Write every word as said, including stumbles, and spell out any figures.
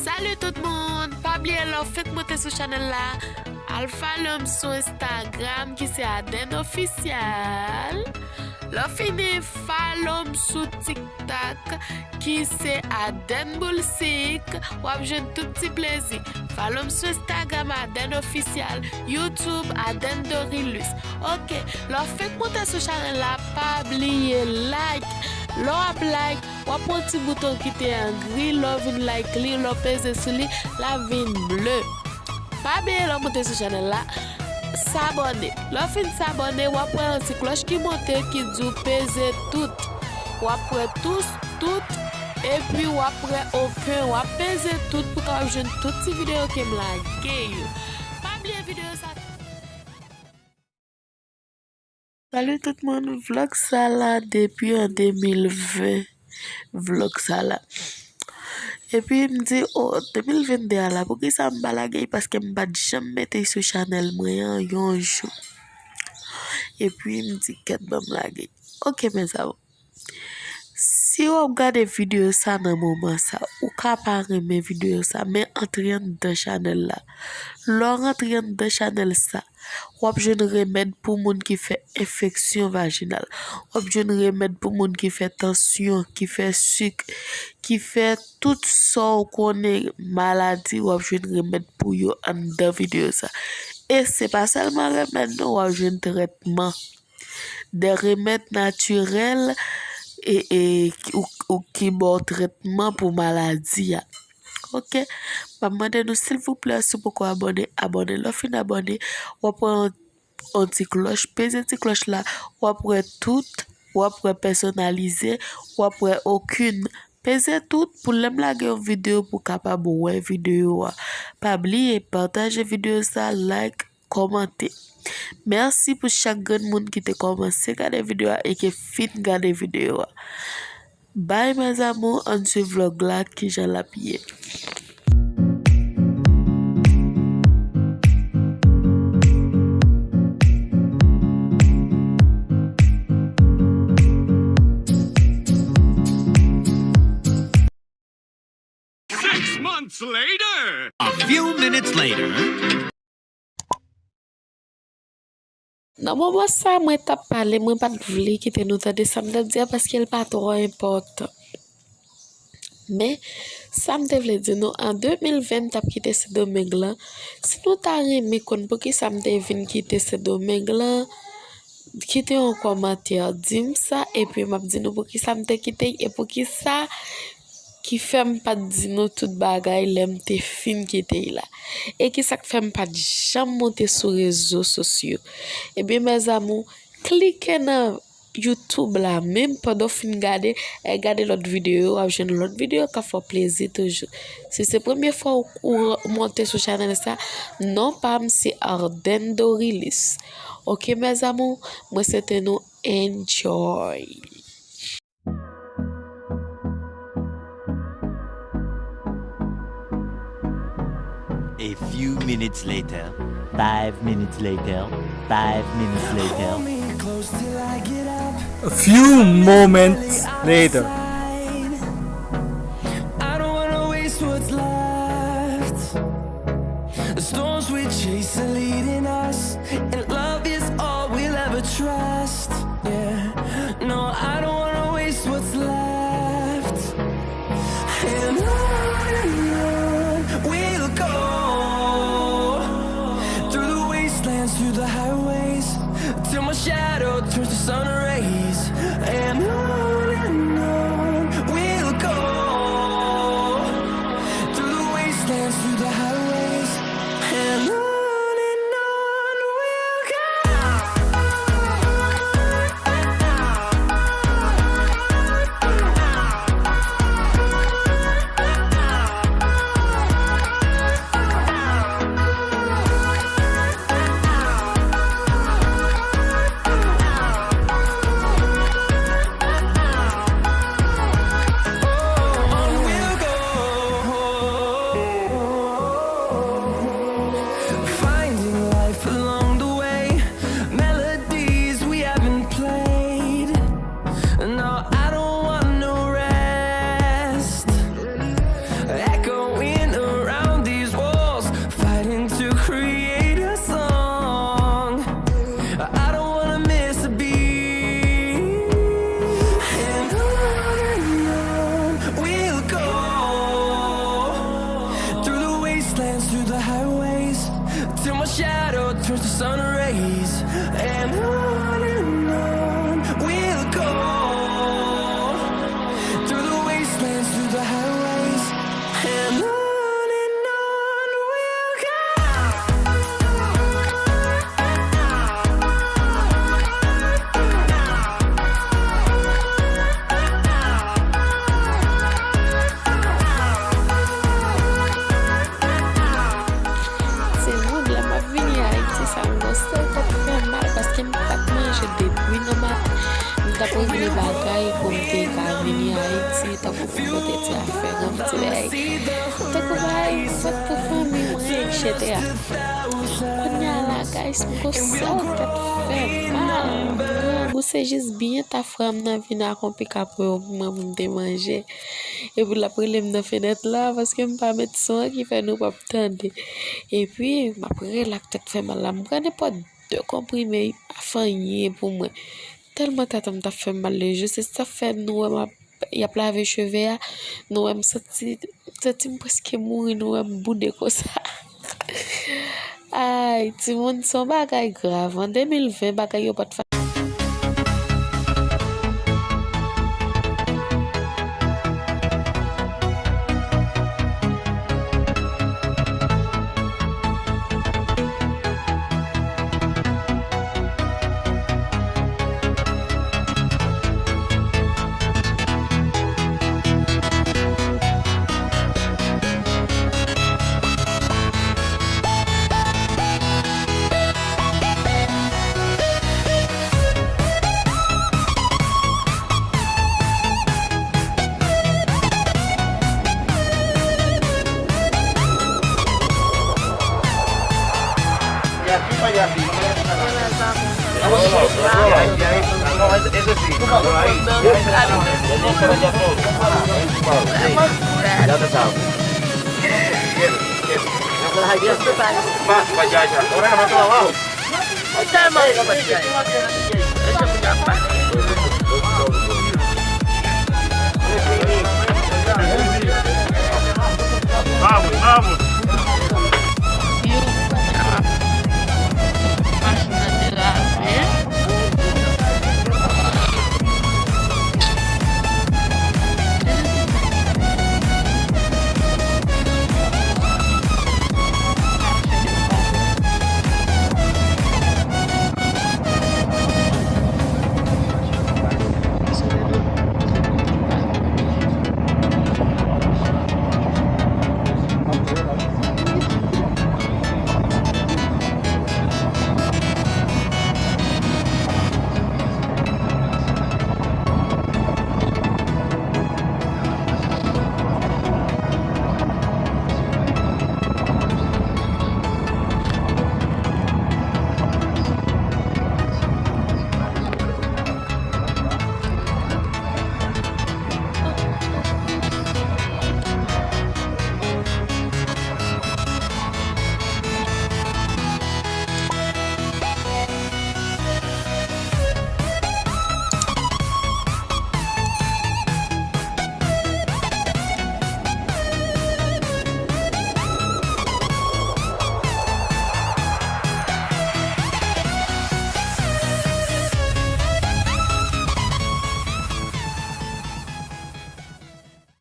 Salut tout moun! Pa bliye lè w fenk monte sou chanèl la, al follow m sou Instagram ki se Aden Official. Lè w fini follow m sou TikTok ki se Aden Boulsik, w ap jwenn tout ti plezi. Follow m sou Instagram Aden Official, YouTube Aden Dorilus. Ok, lè w fenk monte sou chanèl la, pa bliye like. Lè w ap like, w ap wè yon ti bouton ki te an gri, lè w vin like li, lè w peze sou li, l ap vin ble. Pa bliye lè w monte sou chanèl la, sabòne. Lè w fin sabòne, w ap wè yon ti klòch ki monte ki di w peze tout. W ap wè tous, tout, epi w ap wè okenn. W ap peze tout pou w ka jwenn tout ti videyo ke m lage yo. Pa bliye videyo sa. Salut tout moun, vlog sa la depi an de mil ven, vlog sa la. Epi m di, o, de mil venn de a la, poukisa m pa lage l? Paske m pa t janm mete l sou chanèl mwen an yon jou. Epi m di, kèt, ban m lage l. Ok, mes amours. Si w ap gade videyo sa nan moman sa, ou ka pa renmen videyo sa, men antre anndan chanèl la. Lè w rantre anndan chanèl sa, w ap jwenn remèd pou moun ki fè enfeksyon vajinal. W ap jwenn remèd pou moun ki fè tansyon, ki fè sik, ki fè tout sa w konnen maladi, w ap jwenn remèd pou yo anndan videyo sa. E se pa sèlman remèd non, w ap jwenn trètman. Des remèdes naturels e, e, ou, ou ki ba w trètman pou maladi a. Ok? M ap mande nou, silvouplè, si w poko abòne, abòne. Lè w fin abòne, w ap wè yon, yon ti klòch. Peze ti klòch la, w ap wè tout, w ap wè pèsonalize, w ap wè okenn. Peze tout pou lè m lage yon videyo pou w kapab wè videyo a. Pa bliye pataje videyo sa, like, kòmante. Mèsi pou chak grenn moun ki te kòmanse gade videyo a e ki fin gade videyo a. Bye mes amours, ann swiv vlog la kijan l ap ye. Six months later. A few minutes later. Nan moman sa, mwen t ap pale, mwen pa t vle kite nou tande sa m t ap di a paske l pa twò enpòtan. Men, sa m te vle di nou, an de mil ven, m t ap kite Sendomeng lan. Si nou ta renmen konn poukisa m te vin kite Sendomeng lan, kite yon kòmantè, di m sa, epi m ap di nou poukisa m te kite l, e poukisa ki fè m pa t di nou tout bagay lè m te fin kite l la. E kisa k fè m pa t janm monte sou rezo sosyo? Ebyen, mes amours, klike nan YouTube la menm pandan w fin gade, e gade lòt videyo, w ap jwenn lòt videyo k ap fè w plezi toujou. Si se premye fwa w, ou monte sou chanèl sa, non pa m se Arden Dorilus. Ok, mes amours, mwen swete nou enjoy. A few minutes later. Five minutes later. Five minutes later. A few moments later. I don't wanna waste what's left. The storms we chase are leading us, and love is all we'll ever trust. Yeah, no, I don't wanna waste what's left. And on and on we'll go, through the wastelands, through the highways, till my shadow turns to sun rays. And on and on we'll go, through the wastelands, through the highways, and on and on we'll go. bagay pou m te ka vini Ayiti, tankou pou m pote ti afè, yon ti bagay, tankou bagay fèt pou fanmi mwen, etsetera. Kounye a la, guys, m gon sèl tèt fè mal. Grangou se jis byen ta frè m nan vin akonpli kapon yo pou mwen pou m te manje. Epi l ap rele m nan fenèt la, paske m pa met son an ki fè nou p ap tande. Epi, m ap rele ak tèt fè mal la. M pran nenpòt de konprime, pa fè anyen pou mwen. Tèlman tèt an m t ap fè m mal le jou, se sa k fè nou wè m ap, y ap lave cheve a, nou wè m santi, santi m prèske mouri, nou wè m boude konsa. Ay, timoun, se yon bagay grav. An de mil ven, bagay yo pa t fasil.